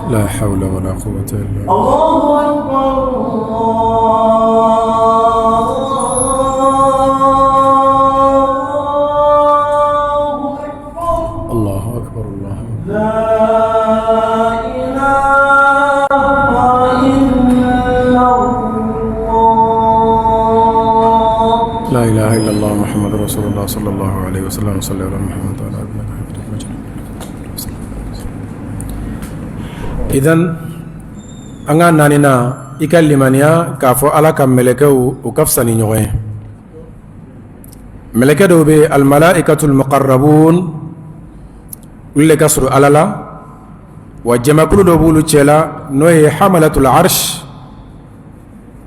La hawla wala quwwata illa Allahu akbar Allah. La ilaha illallah Muhammad rasulullah sallallahu alaihi wasallam salli ala Muhammad wa ala alihi Idan an ka naaninan, i ka limaniya k'a fɔ Ala ka mɛlɛkɛw u ka fisa ni ɲɔgɔn ye. Mɛlɛkɛ dɔw bɛ yen almalaikatul muqarrabun, olu de ka surun Ala la, wa jamakulu dɔ b'olu cɛ la n'o ye hamalatul arsh,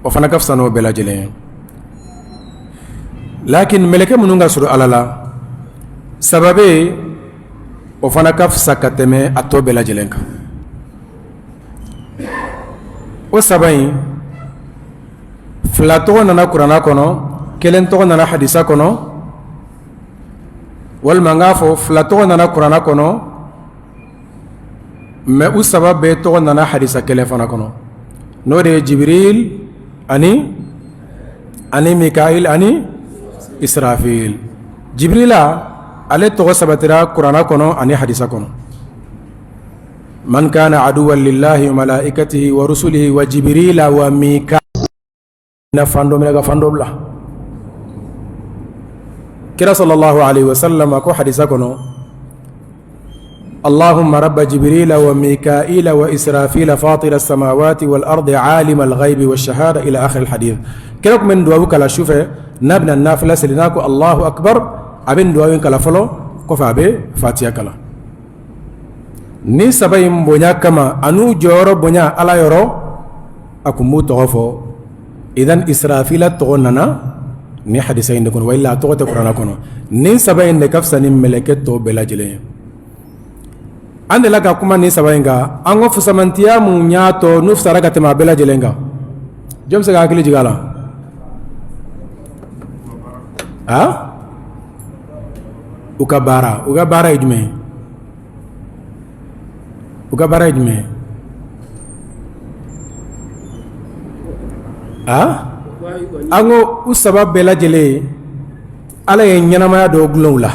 o fana ka fisa n'o bɛɛ lajɛlen ye. Lakin mɛlɛkɛ minnu ka surun Ala la, saba bɛ yen, o fana ka fisa ka tɛmɛ a tɔ bɛɛ lajɛlen kan. O saba in, fila tɔgɔ nana kuranna kɔnɔ, kelen tɔgɔ nana hadisa kɔnɔ, walima n k'a fɔ fila tɔgɔ nana kuranna kɔnɔ, mais u saba bɛɛ tɔgɔ nana hadisa kelen fana kɔnɔ, n'o de ye Jibiril ani Mikail ani Israfil. Jibirila, ale tɔgɔ sabatira kuranna kɔnɔ ani hadisa kɔnɔ. Man kana aduwwan lillahi wa malaikatihi wa rusulihi wa jibrila wa mika na fan dɔ minɛ ka fan dɔ bila. Kira sallallahu alaihi wasallam ko hadisa kɔnɔ: Allahumma rabba jibrila wa mikaila wa israfila fatira samawati wal ardi alima al-ghaibi wa shahada ila akhir al-hadith. Kira tun bɛ nin duwawu kalan su fɛ n'a bɛna nafila seli. N'a ko Allahu akbar, a bɛ nin duwawu in kalan fɔlɔ, kɔfɛ a bɛ fatiya kalan. Nin saba in bonya kama an'u jɔyɔrɔ bonya Ala yɔrɔ, a tun b'u tɔgɔ fɔ. Idan Israfila tɔgɔ nana ni hadisa in de kɔnɔ, wa illa a tɔgɔ tɛ kuranna kɔnɔ. Nin saba in de ka fisa ni mɛlɛkɛ tɔw bɛɛ lajɛlen ye. An delila ka kuma nin saba in kan. An ko fusamantiya mun y'a to n'u fisara ka tɛmɛ a bɛɛ lajɛlen kan? Jɔn bɛ se ka hakili jigin a la? A u ka baara ye jumɛn ye? U ka baara ye jumɛn ye? A an ko u saba bɛɛ lajɛlen, Ala ye ɲɛnamaya dɔ dulon u la,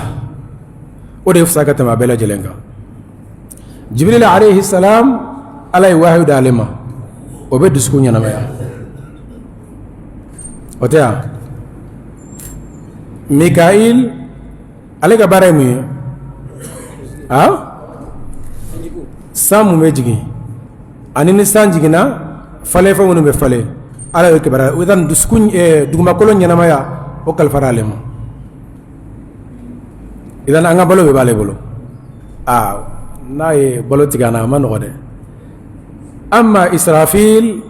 o de ye fisa ka tɛmɛ a bɛɛ lajɛlen kan. Jibril alayhi salam, Ala ye wahayu d'ale ma, o bɛ dusukun ɲɛnamaya, o tɛ yan? Mikail, ale ka baara ye mun ye? A san mun bɛ jigin, ani ni san jiginna, falenfɛn minnu bɛ falen, Ala y'o kibaruya. O dusukun, dugumakolo ɲɛnamaya, o kalifara ale ma. Idan an ka balo bɛ b'ale bolo. Aa, n'a ye balo tigɛ an na, a ma nɔgɔ dɛ. Amma Israfil,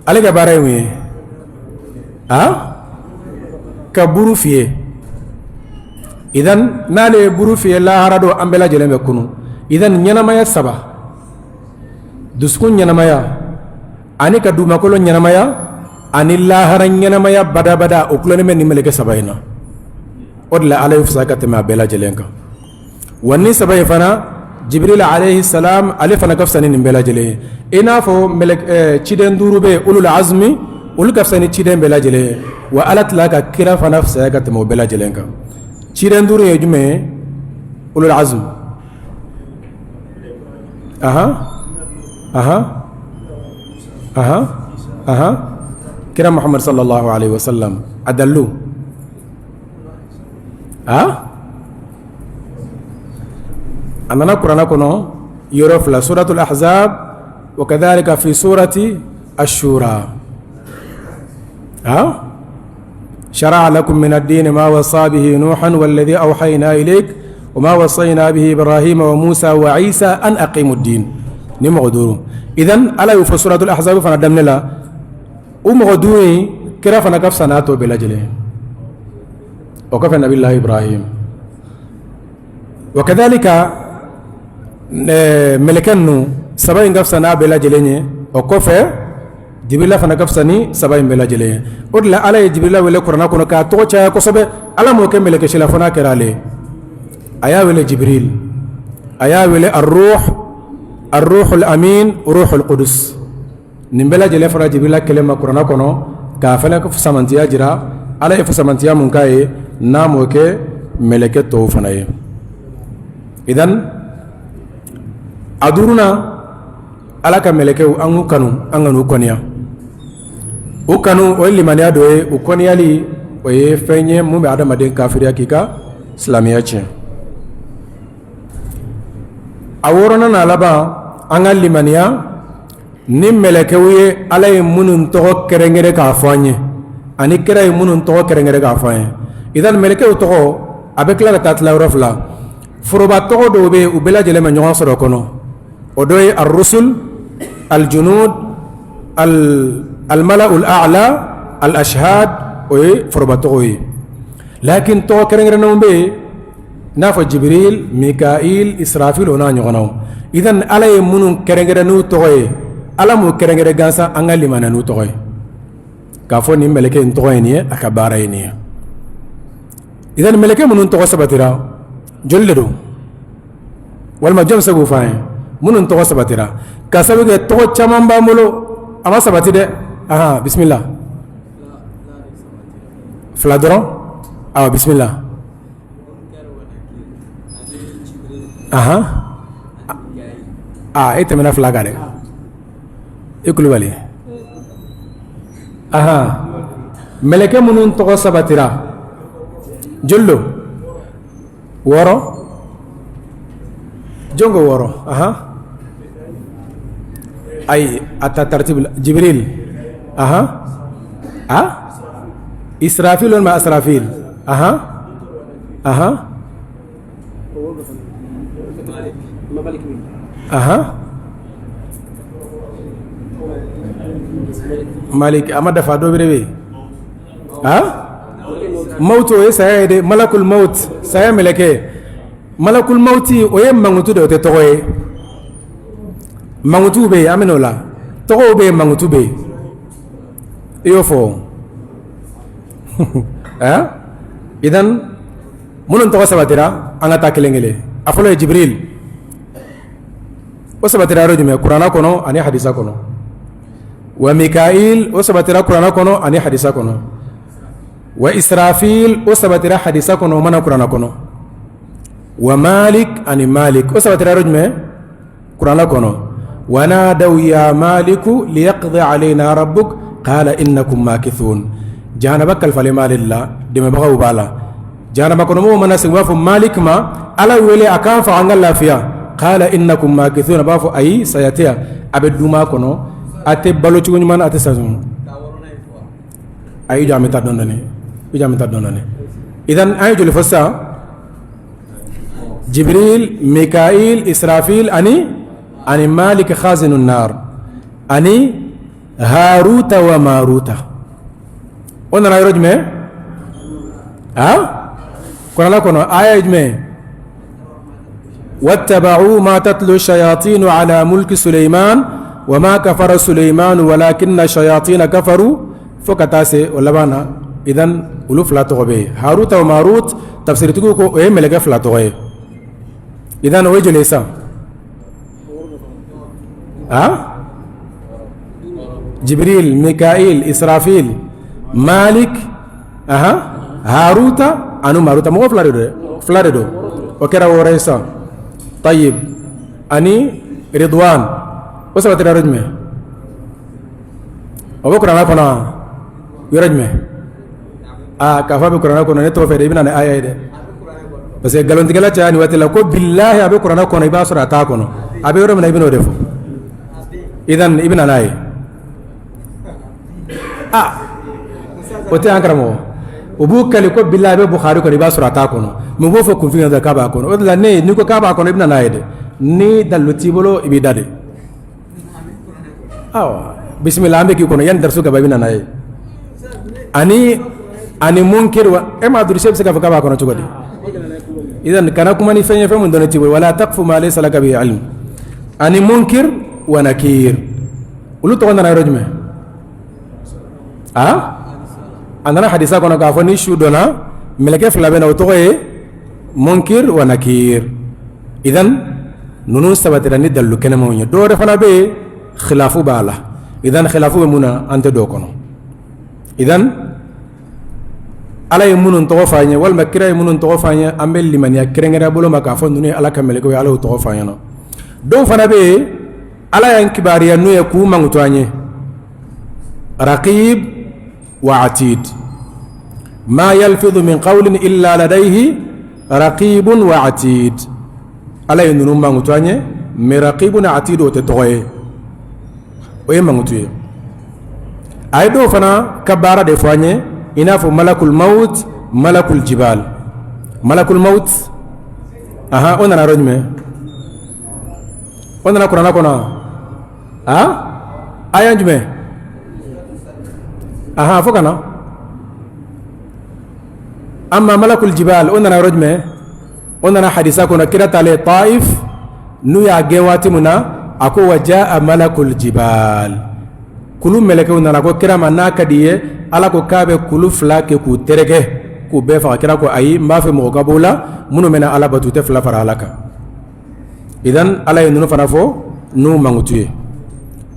ale ka baara ye mun ye? A ka buru fiyɛ. Idan n'ale ye buru fiyɛ lahara don, an bɛɛ lajɛlen bɛ kunun. Idan ɲɛnamaya saba: dusukun ɲɛnamaya, ani ka dugumakolo ɲɛnamaya, ani lahara ɲɛnamaya badabada, o dulonnen bɛ nin mɛlɛkɛ saba in na. O de la Ala ye fisaya ka tɛmɛ a bɛɛ lajɛlen kan. Wa ni saba in fana, Jibril alayhi salam, ale fana ka fisa ni nin bɛɛ lajɛlen ye. I n'a fɔ ciden duuru bɛ yen, ulul azmi, olu ka fisa ni ciden bɛɛ lajɛlen ye. Wa Ala tila ka kira fana fisaya ka tɛmɛ o bɛɛ lajɛlen kan. Ciden duuru ye jumɛn ye? Ulul azmi. Aha aha aha aha, kira Muhammad sallallahu alaihi wasallam. A dalilu a a nana kuranɛ kɔnɔ yɔrɔ fila: suratul ahzab wa kadhalika fi surati ashura. A شرع لكم من الدين ما وصى به نوحا والذي أوحينا إليك وما وصينا به إبراهيم وموسى وعيسى أن أقيموا الدين. Ni mɔgɔ duuru. Idan Ala y'o fɔ suratul ahzab fana daminɛ la, o mɔgɔ duuru in, kira fana ka fisa n'a tɔ bɛɛ lajɛlen. O kɔfɛ, nabilahi Ibrahim wa kadhalika mɛlɛkɛ ninnu saba in ka fisa n'a bɛɛ lajɛlen ye. O kɔfɛ, Jibirila fana ka fisa ni saba in bɛɛ lajɛlen ye. O de la Ala ye Jibirila wele kuranɛ kɔnɔ k'a tɔgɔ caya kosɛbɛ. Ala m'o kɛ mɛlɛkɛ si la fo n'a kɛra ale. A y'a wele Jibril, a y'a wele Arruh. Arruhul amin, ruhul qudus. Nin bɛɛ lajɛlen fɔra Jibirila kelen ma kuranɛ kɔnɔ k'a fana fisamantiya jira. Ala ye fisamantiya mun k'a ye, n'a m'o kɛ mɛlɛkɛ tɔw fana ye. Idan a duurunan, Ala ka mɛlɛkɛw, an k'u kanu, an kan'u kɔniya. U kanu, o ye limaniya dɔ ye. U kɔniyali, o ye fɛn ye mun bɛ adamaden kafiriya, k'i ka silamɛya tiɲɛ. A wɔɔrɔnan n'a laban, an ka limaniya ni mɛlɛkɛw ye, Ala ye minnu tɔgɔ kɛrɛnkɛrɛn k'a fɔ an ye, ani kira ye minnu tɔgɔ kɛrɛnkɛrɛn k'a fɔ an ye. Idan mɛlɛkɛw tɔgɔ, a bɛ tila ka taa tilayɔrɔ fila. Foroba tɔgɔ dɔw bɛ yen, u bɛɛ lajɛlen bɛ ɲɔgɔn sɔrɔ kɔnɔ. O dɔ ye arrusul, aljunud, almala'ul a'la, al ashhad. O ye foroba tɔgɔw ye. Lakin tɔgɔ kɛrɛnkɛrɛnnenw bɛ yen, n'a fɔ Jibril, Mikail, Israfil, o n'a ɲɔgɔnnaw. Idan Ala ye minnu kɛrɛnkɛrɛn n'u tɔgɔ ye, Ala m'u kɛrɛnkɛrɛn gansan, an ka limaniya n'u tɔgɔ ye, k'a fɔ nin mɛlɛkɛ in tɔgɔ ye nin ye, a ka baara ye nin ye. Idan mɛlɛkɛ minnu tɔgɔ sabatira, joli de don? Walima jɔn bɛ se k'o fɔ an ye, minnu tɔgɔ sabatira? Ka sababu kɛ tɔgɔ caman b'an bolo, a ma sabati dɛ. Ahan, bisimila. Fila dɔrɔn. Awa, bisimila. Ahan, aa, e tɛmɛna fila kan dɛ, e Kulubali. Ahan, mɛlɛkɛ minnu tɔgɔ sabatira, joli don? Wɔɔrɔ. Jɔn ko wɔɔrɔ? Ahan, ayi, a ta taratibu la. Jibril, ahan, a Israfil walima Asrafil. Ahan, ahan, ahan, Malik. A ma dafa, dɔ bɛ yen. A mawuti, o ye saya ye dɛ. Malakul mawut, saya mɛlɛkɛ. Malakul mawuti, o ye mankutu de, o tɛ tɔgɔ ye. Mankutu bɛ yen, an bɛ o la. Tɔgɔw bɛ yen, mankutu bɛ yen. I y'o fɔ. Idan minnu tɔgɔ sabatira, an ka taa kelen kelen. A fɔlɔ ye Jibril. O sabatira yɔrɔ jumɛn? Kuranɛ kɔnɔ ani hadisa kɔnɔ. Wa Mikail, o sabatira kuranɛ kɔnɔ ani hadisa kɔnɔ. Wa Israfil, o sabatira hadisa kɔnɔ, o ma na kuranɛ kɔnɔ. Wa Malik ani Malik, o sabatira yɔrɔ jumɛn? Kuranɛ kɔnɔ. Wa nadaw ya maliku liyaqdi alayna rabbuk qala innakum makithun. Jahanaba kalifalen b'ale de la, dɛmɛbagaw b'a la. Jahanaba kɔnɔmɔgɔw mana sigi, u b'a fɔ Malik ma: Ala wele a k'an faga, an ka lafiya. Qala innakum makithun. A b'a fɔ ayi, saya tɛ yan. A bɛ duuma kɔnɔ, a tɛ balo cogo ɲuman na, a tɛ sa. A y'i jɔ, an bɛ taa dɔɔnin dɔɔnin. I jɔ, an bɛ taa dɔɔnin dɔɔnin. Idan an ye joli fɔ sisan? Jibril, Mikail, Israfil ani Malik khazinun nar ani Haruta wa Maruta. O nana yɔrɔ jumɛn? A kuranɛ kɔnɔ, aya ye jumɛn? Wattaba'u ma tatlu shayatinu ala mulki Suleiman wa ma kafara Suleiman walakinna shayatina kafaru, fo ka taa se o laban na. Idan olu fila tɔgɔ bɛ yen, Haruta wa Marut. Tafsiritigiw ko o ye mɛlɛkɛ fila tɔgɔ ye. Idan o ye joli ye sisan? A Jibril, Mikail, Israfil, Malik, aha, Haruta ani Maruta. Mɔgɔ fila de don dɛ, fila de don. O kɛra wɔɔrɔ ye sisan. Tayib, ani Ridwan, o sabatira yɔrɔ jumɛn? O bɛ kuranɛ kɔnɔ yɔrɔ jumɛn? Aa, k'a fɔ a bɛ kuranɛ kɔnɔ, ne t'o fɛ dɛ. I bɛ na ni aya ye dɛ, parce que nkalontigɛla caya nin waati la ko bilahi a bɛ kuranɛ kɔnɔ, i b'a sɔrɔ a t'a kɔnɔ. A bɛ yɔrɔ min na, i bɛn'o de fɔ. Idan i bɛ na n'a ye. Aa, o tɛ an karamɔgɔ. O b'u kali ko bilahi a bɛ Bukhari kɔnɔ, i b'a sɔrɔ a t'a kɔnɔ. Mais u b'o fɔ kunfin kan k'a b'a kɔnɔ. O de la ne, n'i ko k'a b'a kɔnɔ, i bɛ na n'a ye dɛ. Ni dalilu t'i bolo, i b'i da de. Awɔ, bisimila, an bɛ k'i kɔnɔ yanni darisu ka ban, i bɛ na n'a ye. Ani munkir wa e ma durusi, e bɛ se k'a fɔ k'a b'a kɔnɔ cogo di? Idan kana kuma ni fɛn ye, fɛn min dɔnni t'i bolo. Wala taqfu ma laysa laka bihi ilm. Ani munkir wa nakir, olu tɔgɔ nana yɔrɔ jumɛn? A nana hadisa kɔnɔ k'a fɔ ni su donna, mɛlɛkɛ fila bɛ na, o tɔgɔ ye munkir wa nakir. Idan Ninnu sabatira ni dalilu kɛnɛmanw ye. Dɔwɛrɛ fana bɛ yen, khilafu b'a la. Idan khilafu bɛ mun na, an tɛ don o kɔnɔ. Idan Ala ye minnu tɔgɔ fɔ an ye walima kira ye minnu tɔgɔ fɔ an ye, an bɛ limaniya kɛrɛnkɛrɛn bolo ma k'a fɔ ninnu ye Ala ka mɛlɛkɛw ye, Ala y'u tɔgɔ fɔ an ɲɛna. Dɔw fana bɛ yen, Ala y'an kibaruya n'u ye k'u mankutu an ye, raqib wa atid. Ma yalfidu min qawlin illa ladayhi raqibun wa atid. Ala ye ninnu mankutu an ye, mais raqibun atid, o tɛ tɔgɔ ye, o ye mankutu ye. A ye dɔw fana ka baara de fɔ an ye, i n'a fɔ malakul maut, malakul jibal. Malakul maut, aha, o nana yɔrɔ jumɛn? O nana kuranɛ kɔnɔ a aya jumɛn? Aha, fo ka na. Amma malakul jibal, o nana yɔrɔ jumɛn? O nana hadisa kɔnɔ. Kira taalen Taif, n'u y'a gɛn waati min na, a ko wa jaa malakul jibal, kulu mɛlɛkɛw nana ko kira ma, n'a ka di ye, Ala ko k'a bɛ kulu fila kɛ k'u tereke k'u bɛɛ faga. Kira ko ayi, n b'a fɛ mɔgɔ ka b'o la minnu bɛna Ala bato, u tɛ fila fara Ala kan. Idan Ala ye ninnu fana fɔ n'u mankutu ye.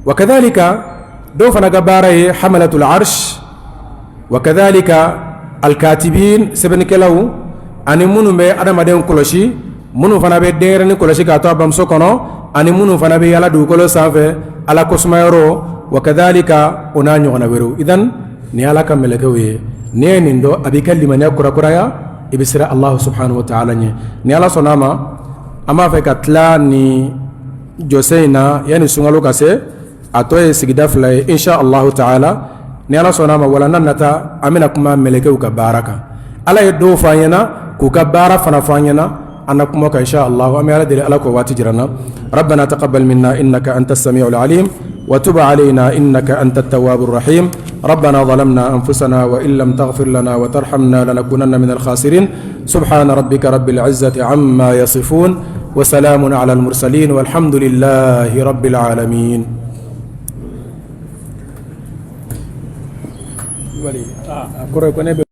Wa kadhalika, dɔw fana ka baara ye hamalatul arsh, wa kadhalika alkatibin, sɛbɛnnikɛlaw, ani minnu bɛ adamadenw kɔlɔsi, minnu fana bɛ denyɛrɛnin kɔlɔsi k'a to a bamuso kɔnɔ, ani minnu fana bɛ yala dugukolo sanfɛ Ala kosumayɔrɔ, wa kadhalika, o n'a ɲɔgɔnna wɛrɛw. Idan nin ye Ala ka mɛlɛkɛw ye. N'i ye nin dɔn, a b'i ka limaniya kurakuraya, i bɛ siran Alahu subahanahu wa taala ɲɛ. Ni Ala sɔnna a ma, an b'a fɛ ka tila nin jɔsen in na yanni sunkalo ka se. A tɔ ye sigida 2 ye, insha Allahu taala. Ni Ala sɔnna a ma, walanda nata, an bɛna kuma mɛlɛkɛw ka baara kan. Ala ye dɔw fɔ an ɲɛna, k'u ka baara fana fɔ an ɲɛna. An na kuma kan insha Allah. An bɛ Ala deli, Ala k'o waati jira an na. Rabbana taqabbal minna innaka anta samiul alim wa tub alayna innaka anta tawwabur rahim. Rabbana zalamna anfusana wa in lam taghfir lana wa tarhamna lanakunanna minal khasirin. Subhana rabbika rabbil izzati amma yasifun wa salamun ala al mursalin walhamdulillahi rabbil alamin. Wali, a kɔrɔ ye ko ne bɛ